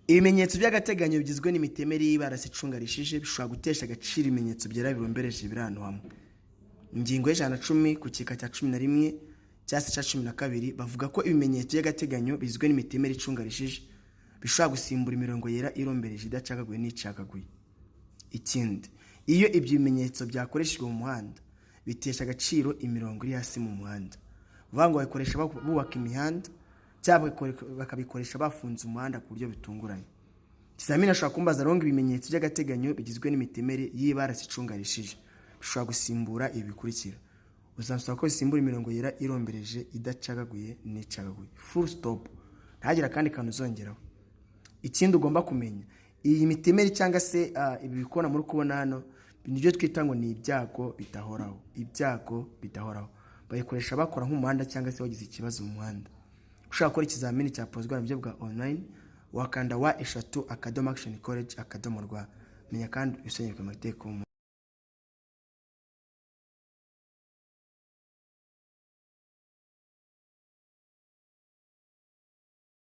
Ibimenyetso by'agateganyo bigizwe n'imitemeri y'ibara icunga rishije bishobora gutesha agaciro ibimenyetso byera birombereje biri ahantu hamwe. Ingingo ya 110 ku gika cya 11 cyangwa se cya 12 bavuga ko ibimenyetso by'agateganyo bigizwe n'imitemeri icunga rishije bishobora gusimbura imirongo yera irombereje idacagaguye n'icagaguye. Ikindi, iyo ibyo bimenyetso byakoreshejwe mu muhanda, bitesha agaciro imirongo iri hasi mu muhanda. Uvuga ngo babikoresha bubaka imihanda cyangwa bakabikoresha bafunze umuhanda ku buryo bitunguranye. Ikizamini ashobora kumbaza rero ngo ibimenyetso by'agateganyo bigizwe n'imitemeri y'ibara icunga rishije bishobora gusimbura ibi bikurikira. Uzansaba ko bisimbura imirongo yera irombereje idacagaguye n'icagaguye. Full stop, ntihagire akandi kantu uzongeraho. Ikindi ugomba kumenya, iyi mitemeri cyangwa se ibi bikona muri kubona hano, nibyo twita ngo ni ibyago bidahoraho. Ibyago bidahoraho bayikoresha bakora nk'umuhanda cyangwa se wagize ikibazo mu muhanda. Ushaka gukora ikizamini cya provisoire mu buryo bwa online, wakanda www.actioncollege.rw. Menya kandi usobanukirwe amategeko y'umuhanda.